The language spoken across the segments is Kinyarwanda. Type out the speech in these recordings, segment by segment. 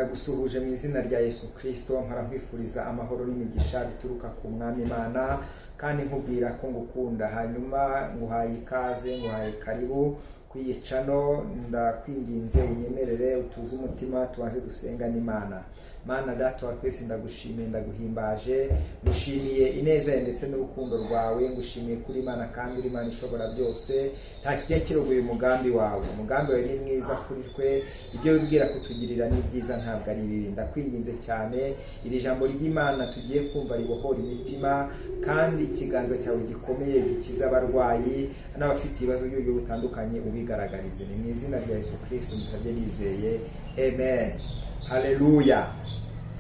Ndagusuhuje mu izina rya Yesu Kirisito, nkara nkwifuriza amahoro n'imigisha bituruka ku Mwami Imana, kandi nkubwira ko ngukunda. Hanyuma nguhaye ikaze, nguhaye karibu kwiyicano. Ndakwinginze unyemerere utuze umutima, tubanze dusengane Imana. Mana Data wa twese, ndagushimiye, ndaguhimbaje, ngushimiye ineza yawe ndetse n'urukundo rwawe. Ngushimiye kuri Imana kandi uri Imana ishobora byose, nta kijya kirogoye umugambi wawe. Umugambi wawe ni mwiza kuri twe, ibyo wibwira kutugirira ni byiza, ntabwo ari bibi. Ndakwinginze cyane, iri jambo ry'Imana tugiye kumva ribohora imitima, kandi ikiganza cyawe gikomeye gikiza abarwayi n'abafite ibibazo by'uburyo butandukanye, ubigaragarize. Ni mu izina rya Yesu Kristo musabye nizeye, amen. Haleluya.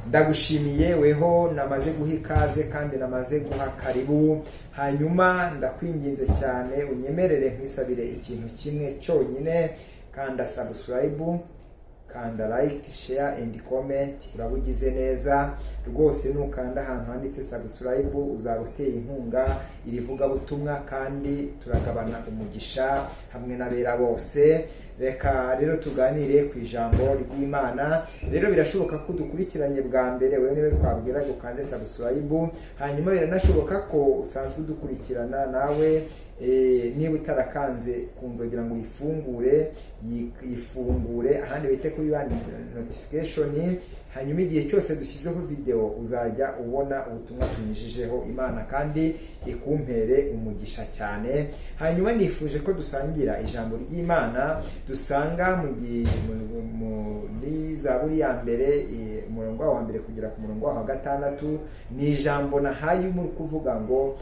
Ndagushimiye weho namaze guha ikaze kandi namaze guha karibu. Hanyuma ndakwinginze cyane unyemerere nkwisabire ikintu kimwe cyonyine: kanda subscribe, kanda like, share and comment, uraba ugize neza rwose. Nukanda ahantu handitse subscribe uzaba uteye inkunga iri vugabutumwa, kandi turagabana umugisha hamwe n'abera bose. Reka rero tuganire ku ijambo ry'Imana. Rero birashoboka ko dukurikiranye bwa mbere, wewe niwe twabwira ngo ukande subscribe. Hanyuma biranashoboka ko usanzwe udukurikirana nawe, niba utarakanze ku nzogera ngo uyifungure, yifungure ahandi bite kuri notification. Hanyuma igihe cyose dushyizeho video uzajya ubona ubutumwa tunyujijeho Imana, kandi ikumpere umugisha cyane. Hanyuma nifuje ko dusangira ijambo ry'Imana dusanga muri Zaburi ya mbere, umurongo wa mbere kugera ku murongo wa gatandatu. Ni ijambo nahaye muri kuvuga ngo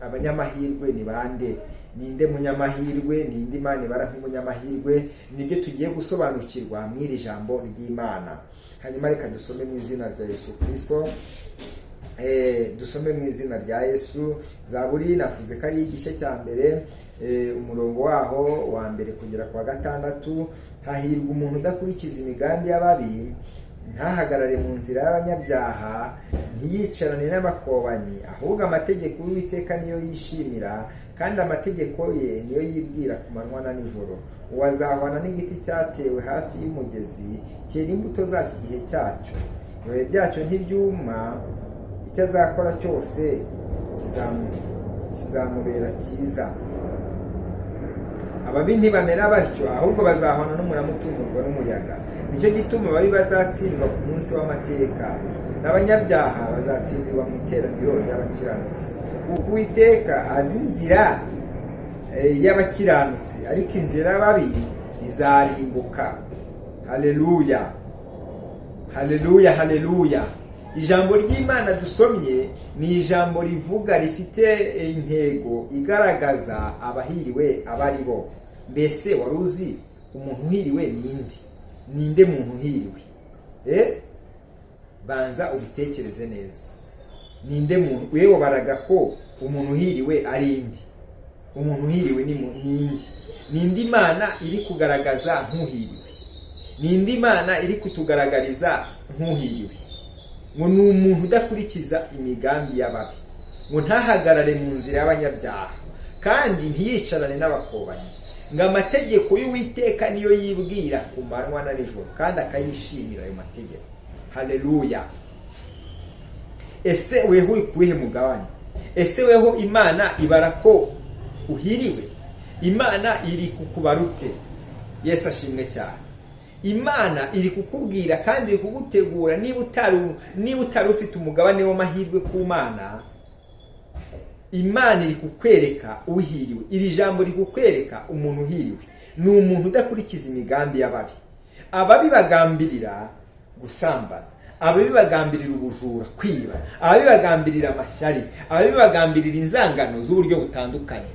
abanyamahirwe ni bande? Ninde munyamahirwe? Ninde Imana ibara nk'umunyamahirwe? Nibyo tugiye gusobanukirwa mu iri jambo ry'Imana. Hanyuma reka dusome mu izina rya Yesu Kirisito, dusome mu izina rya Yesu. Zaburi navuze ko ari igice cya mbere, umurongo waho wa mbere kugera ku wa gatandatu. Hahirwa umuntu udakurikiza imigambi y'ababi, ntahagarare mu nzira y'abanyabyaha, ntiyicarane n'abakobanyi. Ahubwo amategeko y'Uwiteka niyo yishimira, kandi amategeko ye niyo yibwira ku manywa na nijoro. Uwazahwana n'igiti cyatewe hafi y'umugezi, cyera imbuto zacyo igihe cyacyo, ibibabi byacyo ntibyuma, icyo azakora cyose kizamubera cyiza. Ababi ntibamera batyo, ahubwo bazahwana n'umurama utumurwa n'umuyaga. Nicyo gituma ababi bazatsindwa ku munsi w'amateka, n'abanyabyaha bazatsindirwa mu iteraniro ry'abakiranutsi. Kuko Uwiteka azi inzira y'abakiranutsi, ariko inzira y'ababi izarimbuka. Haleluya, haleluya, haleluya. Ijambo ry'Imana dusomye ni ijambo rivuga, rifite intego igaragaza abahiriwe abo ari bo. Mbese wari uzi umuntu uhiriwe ninde? Ninde muntu uhiriwe? Banza ubitekereze neza. Ninde muntu wewe wabaraga ko umuntu uhiriwe ari indi? Umuntu uhiriwe ni ninde? Ninde Imana iri kugaragaza nk'uhiriwe? Ninde Imana iri kutugaragariza nk'uhiriwe? Ngo ni umuntu udakurikiza imigambi y'ababi, ngo ntahagarare mu nzira y'abanyabyaha, kandi ntiyicarane n'abakobanyi. Ngo amategeko y'Uwiteka niyo yibwira ku manywa na nijoro, kandi akayishimira ayo mategeko. Haleluya. Ese weho uri kuwihe mugabane? Ese weho Imana ibara ko uhiriwe? Imana iri kukubara ute? Yesu ashimwe cyane. Imana iri kukubwira kandi iri kugutegura. Niba utari ufite umugabane w'amahirwe ku Mana, Imana iri kukwereka uhiriwe. Iri jambo riri kukwereka umuntu uhiriwe ni umuntu udakurikiza imigambi y'ababi. Ababi bagambirira gusambana, ababi bagambirira ubujura, kwiba, ababi bagambirira amashyari, ababi bagambirira inzangano z'uburyo butandukanye.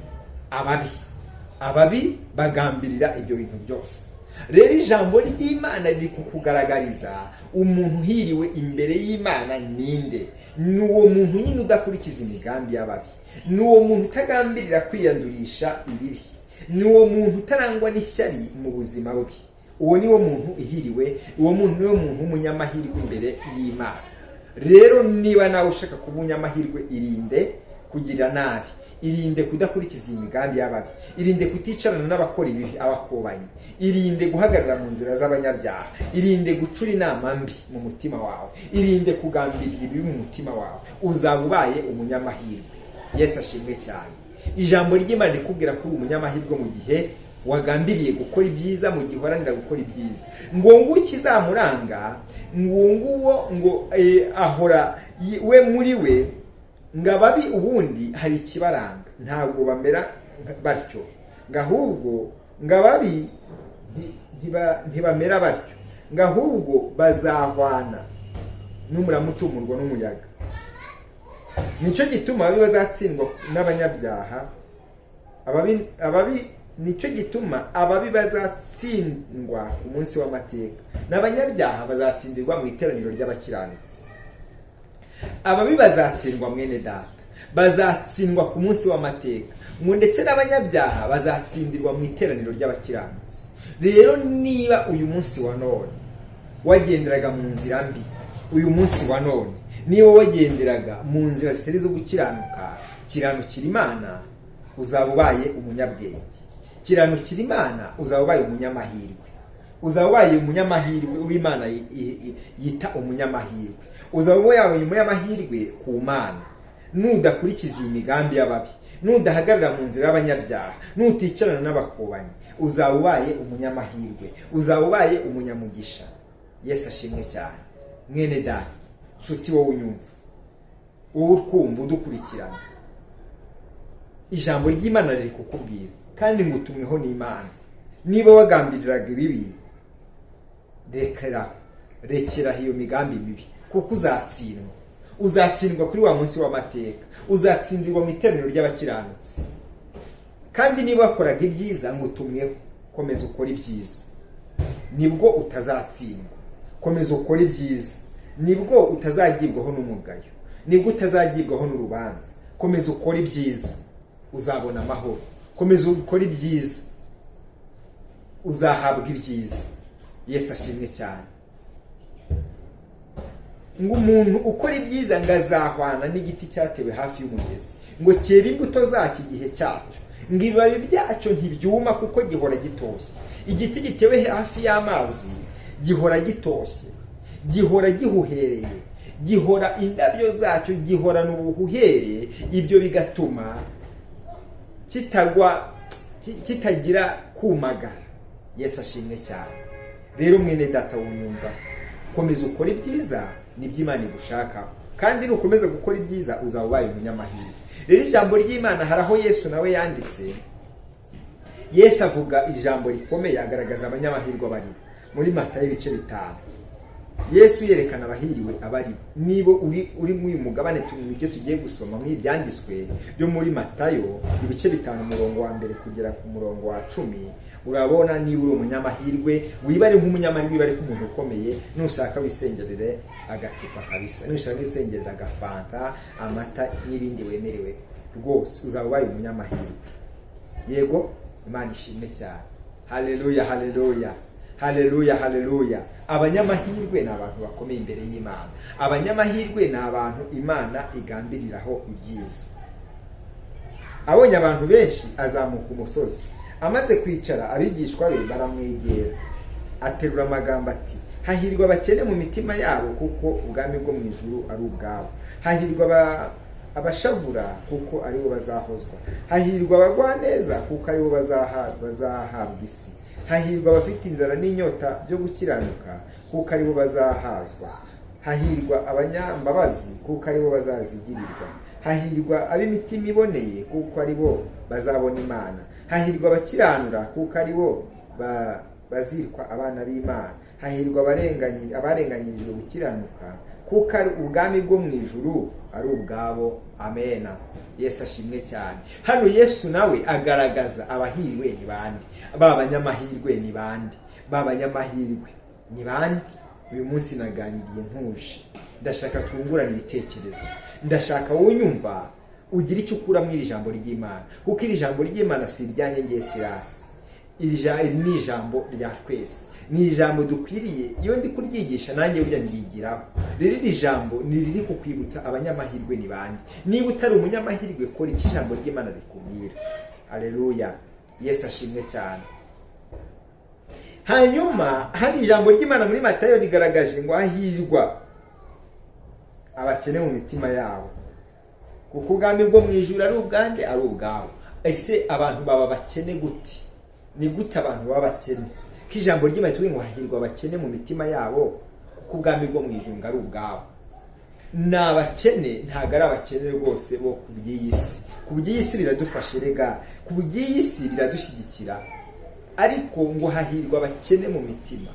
Ababi bagambirira ibyo bintu byose. Rero ijambo ry'Imana riri kukugaragariza umuntu uhiriwe imbere y'Imana ninde. Ni uwo muntu nyine udakurikiza imigambi y'ababi, ni uwo muntu utagambirira kwiyandurisha ibibi, ni uwo muntu utarangwa n'ishyari mu buzima bwe. Uwo ni wo muntu ihiriwe, uwo muntu niwo muntu w'umunyamahirwe imbere y'Imana. Rero niba nawe ushaka kuba umunyamahirwe, irinde kugira nabi. Irinde kudakurikiza iyi migambi y'ababi, irinde kuticarana n'abakora ibibi, abakobanyi, irinde guhagarara mu nzira z'abanyabyaha, irinde gucura inama mbi mu mutima wawe, irinde kugambirira ibibi mu mutima wawe, uzaba ubaye umunyamahirwe. Yesu ashimwe cyane. Ijambo ry'Imana rikubwira ko uri umunyamahirwe mu gihe wagambiriye gukora ibyiza, mu gihe uharanira gukora ibyiza. Ngo nguwo ikizamuranga, ngo nguwo ngo ahora we muri we, ngo ababi ubundi hari ikibaranga, ntabwo bamera batyo, ngo ahubwo ngo ababi ntibamera batyo, ngo ahubwo bazahwana n'umurama utumurwa n'umuyaga. Nicyo gituma ababi bazatsindwa n'abanyabyaha, ababi nicyo gituma ababi bazatsindwa ku munsi w'amateka, n'abanyabyaha bazatsindirwa mu iteraniro ry'abakiranutsi. Ababi bazatsindwa, mwene data, bazatsindwa ku munsi w'amateka, ngo ndetse n'abanyabyaha bazatsindirwa mu iteraniro ry'abakiranutsi. Rero niba uyu munsi wa none wagenderaga mu nzira mbi, uyu munsi wa none niba wagenderaga mu nzira zitari zo gukiranuka, kiranukira Imana, uzaba ubaye umunyabwenge. Kiranukira Imana, uzaba ubaye umunyamahirwe, uzaba ubaye umunyamahirwe w'Imana yita umunyamahirwe, uzaba ubaye umunyamahirwe ku Mana. Nudakurikiza iyi migambi y'ababi, nudahagarara mu nzira y'abanyabyaha, nuticarana n'abakobanyi, uzaba ubaye umunyamahirwe, uzaba ubaye umunyamugisha. Yesu ashimwe cyane. Mwene data, nshuti, wowe unyumva, wowe utwumva, udukurikirana, ijambo ry'Imana riri kukubwira kandi ngo utumweho n'Imana. Niba wagambiriraga ibibi, rekeraho, rekeraho iyo migambi mibi, kuko uzatsindwa. Uzatsindwa kuri wa munsi w'amateka, uzatsindirwa mu iteraniro ry'abakiranutsi. Kandi niba wakoraga ibyiza, ngo utumweho, komeza ukore ibyiza, nibwo utazatsindwa. Komeza ukore ibyiza, nibwo utazagibwaho n'umugayo, nibwo utazagibwaho n'urubanza. Komeza ukore ibyiza, uzabona amahoro. Komeza ukore ibyiza, uzahabwa ibyiza. Yesu ashimwe cyane. Ngo umuntu ukora ibyiza ngo azahwana n'igiti cyatewe hafi y'umugezi, ngo cyera imbuto zacyo igihe cyacyo, ngo ibibabi byacyo ntibyuma kuko gihora gitoshye. Igiti gitewe hafi y'amazi gihora gitoshye, gihora gihuhereye, gihora indabyo zacyo gihorana ubuhuhere, ibyo bigatuma kitagwa, kitagira kumagara. Yesu ashimwe cyane. Rero mwene data wunyumva, komeza ukore ibyiza, nibyo Imana igushaka, kandi nukomeza gukora ibyiza uzaba ubaye umunyamahirwe. Rero ijambo ry'Imana, hari aho Yesu nawe yanditse, Yesu avuga ijambo rikomeye, agaragaza abanyamahirwe abaribo muri Matayo ibice 5. Yesu yerekana abahiriwe abari. Niba uri muri uyu mugabane, ibyo tugiye gusoma mu ibyanditswe byo muri Matayo ibice 5, umurongo wa 1 kugera ku murongo wa 10, urabona niba uri umunyamahirwe. Wibare nk'umunyamahirwe, wibare nk'umuntu ukomeye. Nushaka wisengerere agacupa kabisa, nushaka wisengerere agafanta, amata n'ibindi wemerewe rwose, uzaba ubaye umunyamahirwe. Yego, Imana ishimwe cyane. Haleluya, haleluya, haleluya, haleluya. Abanyamahirwe ni abantu bakomeye imbere y'Imana. Abanyamahirwe ni abantu Imana igambiriraho ibyiza. Abonye abantu benshi, azamuka umusozi. Amaze kwicara, abigishwa be baramwegera. Aterura amagambo ati: "Hahirwa abakene mu mitima yabo, kuko ubwami bwo mu ijuru ari ubwabo. Hahirwa abashavura, kuko aribo bazahozwa. Hahirwa abagwaneza, kuko aribo bazahabwa isi. Hahirwa abafite inzara n'inyota byo gukiranuka, kuko aribo bazahazwa. Hahirwa abanyambabazi, kuko aribo bazazigirirwa. Hahirwa ab'imitima iboneye, kuko aribo bazabona Imana. Hahirwa abakiranura, kuko aribo bazitwa abana b'Imana. Hahirwa abarenganyirijwe gukiranuka, kuko ari ubwami bwo mu ijuru ari ubwabo." Amena. Yesu ashimwe cyane. Hano Yesu nawe agaragaza abahiriwe ni bande, ba banyamahirwe ni bande, ba banyamahirwe ni bande. Uyu munsi naganiriye ntuje, ndashaka twungurana ibitekerezo, ndashaka wowe unyumva ugira icyo ukura mu iri jambo ry'Imana, kuko iri jambo ry'Imana si iryanjye ngiye Sirasi. Iri ni ijambo rya twese, ni ijambo dukwiriye. Iyo ndi kuryigisha nanjye burya ndyigiraho. Rero iri jambo ni riri kukwibutsa abanyamahirwe ni bande. Niba utari umunyamahirwe, kora icyo ijambo ry'Imana rikubwira. Haleluya, Yesu ashimwe cyane. Hanyuma hari ijambo ry'Imana muri Matayo rigaragaje ngo hahirwa abakene mu mitima yabo, kuko ubwami bwo mu ijuru ari ubwande, ari ubwabo. Ese abantu baba bakene gute? Ni gute abantu baba bakene? Ko ijambo ry'Imana ritubwira ngo hahirwa abakene mu mitima yabo, kuko ubwami bwo mu ijuru ari ubwabo. Ni abakene, ntabwo ari abakene rwose bo ku by'iyi si. Ku by'iyi si biradufasha rega, ku by'iyi si biradushyigikira, ariko ngo hahirwa abakene mu mitima,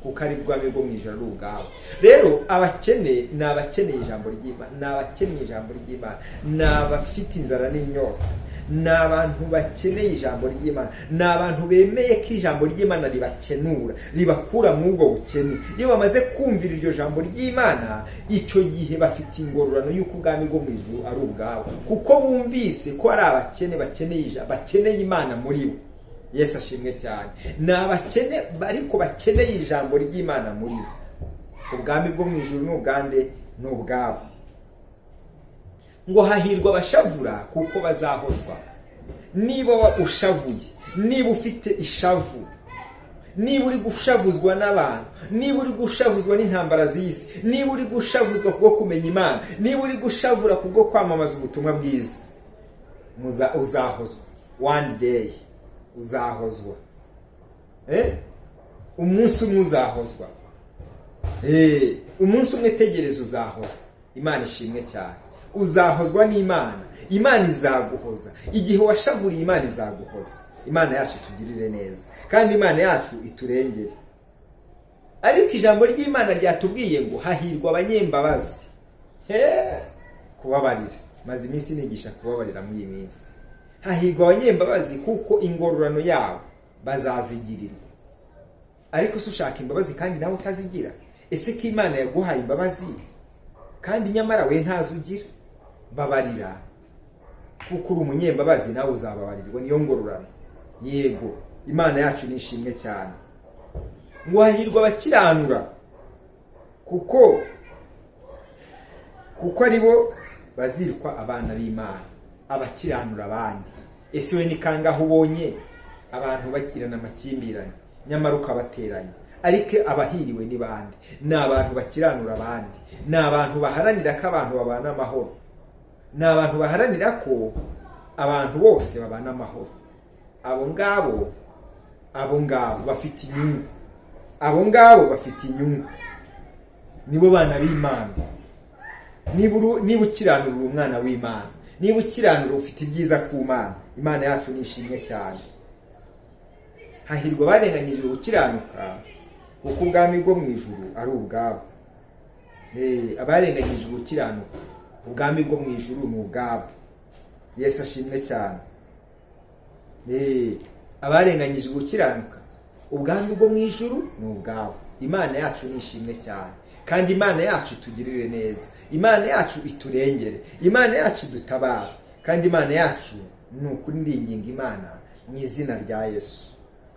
kuko ari ubwami bwo mu ijuru ari ubwabo. Rero abakene ni abakeneye ijambo ry'Imana, ni abakeneye ijambo ry'Imana, ni abafite inzara n'inyota, ni abantu bakeneye ijambo ry'Imana, ni abantu bemeye ko ijambo ry'Imana ribakenura, ribakura muri ubwo bukene. Iyo bamaze kumvira iryo jambo ry'Imana, icyo gihe bafite ingororano y'uko ubwami bwo mu ijuru ari ubwabo, kuko bumvise ko ari abakene bakeneye Imana muri bo. Yesu ashimwe cyane. Ni abakene ariko bakeneye ijambo ry'Imana muri bo. Ubwami bwo mu ijuru ni ubwande? Ni ubwabo. Ngo hahirwa abashavura kuko bazahozwa. Niba ushavuye, niba ufite ishavu, niba uri gushavuzwa n'abantu, niba uri gushavuzwa n'intambara z'isi, niba uri gushavuzwa kubwo kumenya Imana, niba uri gushavura kubwo kwamamaza ubutumwa bwiza, uzahozwa. One day uzahozwa. Umunsi umwe uzahozwa. Umunsi umwe tegereza, uzahozwa. Imana ishimwe cyane. Uzahozwa n'Imana. Imana izaguhoza. Igihe washavuriye, Imana izaguhoza. Imana yacu itugirire neza, kandi Imana yacu iturengere. Ariko ijambo ry'Imana ryatubwiye ngo hahirwa abanyembabazi. Kubabarira, maze iminsi nigisha kubabarira muri iyi minsi. Hahirwa abanyembabazi kuko ingororano yabo bazazigirirwa. Ariko se ushaka imbabazi kandi nawe utazigira? Ese ko Imana yaguhaye imbabazi kandi nyamara we ntazo ugira? Babarira kuko uri umunyembabazi, nawe uzababarirwa, niyo ngororano. Yego, Imana yacu ni ishimwe cyane. Ngo hahirwa abakiranura kuko ari bo bazitwa abana b'Imana. Abakiranura abandi. Ese we ni kangahe ubonye abantu bagirana amakimbirane nyamara ukabateranya? Ariko abahiriwe ni bande? Ni abantu bakiranura abandi, ni abantu baharanira ko abantu babana amahoro, ni abantu baharanira ko abantu bose babana amahoro. Abo ngabo bafite inyungu, abo ngabo bafite inyungu, nibo bana b'Imana. Niba ukiranura umwana w'Imana, niba ukiranura ufite ibyiza ku Mana. Imana yacu ni ishimwe cyane. Hahirwa abarenganyijwe gukiranuka, kuko ubwami bwo mu ijuru ari ubwabo. Abarenganyijwe gukiranuka, ubwami bwo mu ijuru ni ubwabo. Yesu ashimwe cyane. Abarenganyijwe gukiranuka, ubwami bwo mu ijuru ni ubwabo. Imana yacu ni ishimwe cyane, kandi Imana yacu itugirire neza, Imana yacu iturengere, Imana yacu idutabare, kandi Imana yacu ni ukuri. Ndinginga Imana mu izina rya Yesu,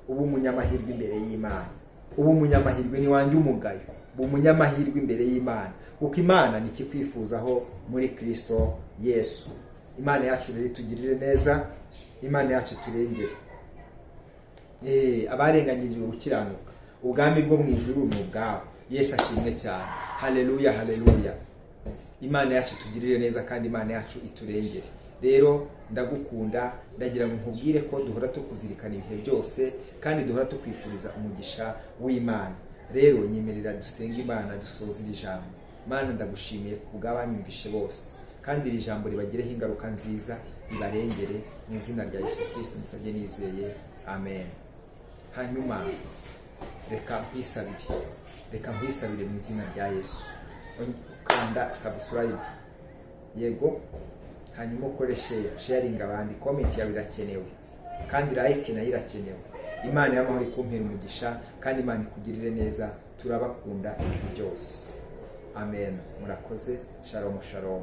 ubu umunyamahirwe imbere y'Imana, ubu umunyamahirwe ni wanjye umugayo, ubu umunyamahirwe imbere y'Imana, kuko Imana nikikwifuzaho muri Kristo Yesu. Imana yacu rero itugirire neza, Imana yacu iturengere. Abarenganyijwe gukiranuka, ubwami bwo mu ijuru ni ubwabo. Yesu ashimwe cyane. Haleluya, haleluya. Imana yacu itugirire neza, kandi Imana yacu iturengere. Rero ndagukunda, ndagira ngo nkubwire ko duhora tukuzirikana ibihe byose, kandi duhora tukwifuriza umugisha w'Imana. Rero nyemerera dusenge Imana dusoze iri jambo. Mana, ndagushimiye kubw'abanyumvishe bose, kandi iri jambo ribagireho ingaruka nziza, ribarengere mu izina rya Yesu Kristo musabye nizeye, amen. Hanyuma reka nkwisabire mu izina rya Yesu. Kanda subscribe, yego, hanyuma ukore share, sharing abandi, comment yawe irakenewe, kandi like nayo irakenewe. Imana y'amahoro ikumpera umugisha, kandi Imana ikugirire neza. Turabakunda ibintu byose. Amen. Murakoze. Shalom, shalom.